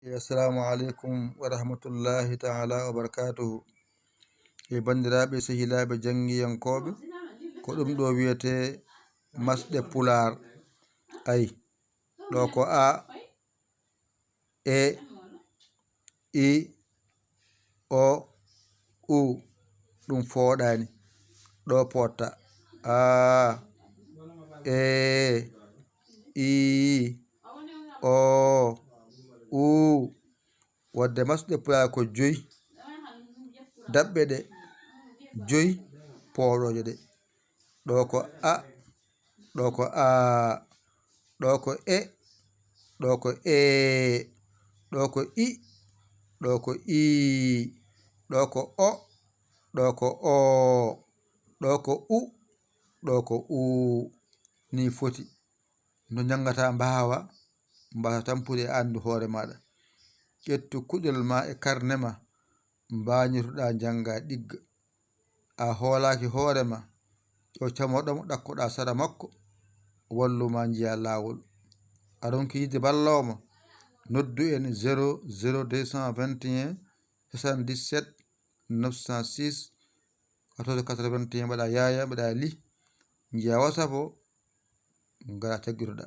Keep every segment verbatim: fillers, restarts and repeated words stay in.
Assalamu aleykum wa rahmatullahi taala wa barakatuhu. E banndiraaɓe, sehilaaɓe, janngiyankooɓe, ko ɗum ɗo wiyetee masɗe Pulaar. Ay, ɗo ko A, E, I, O, U. Ɗum fooɗaani. Ɗo pooɗta. A, E, I, O, U. Wadde masɗe Pulaar ko joyi. Daɓɓe ɗe joyi pooɗooje ɗe. Ɗo ko A, ɗo ko A, ɗo ko E, ɗo ko E, ɗo ko I, ɗo ko I, ɗo ko O, ɗo ko O, ɗo ko U, ɗo ko U. Ni foti. No njanngataa mbaawa, mbaasa tampude e anndu hoore maaɗa. Ƴettu kuɗel ma e karne ma, mbaañotoɗaa njannga ɗigga. A hoolaaki hoore ma, ƴeew camorɗo mo ɗakkoɗaa sara makko, wallu ma njiya laawol. A ronki yiɗde balloowo ma, noddu en zéro zéro deux cent vingt et un soixante-dix-sept neuf cent six, quatorze quatre-vingt-un, mbaɗa yaaya, mbaɗa li, njiya WhatsApp o, ngara teggitoɗa.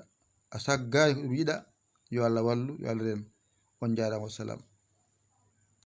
A saggaani ko ɗum yiɗa, yo Allah wallu, yo Allah renu. On njaaraama, wassalam.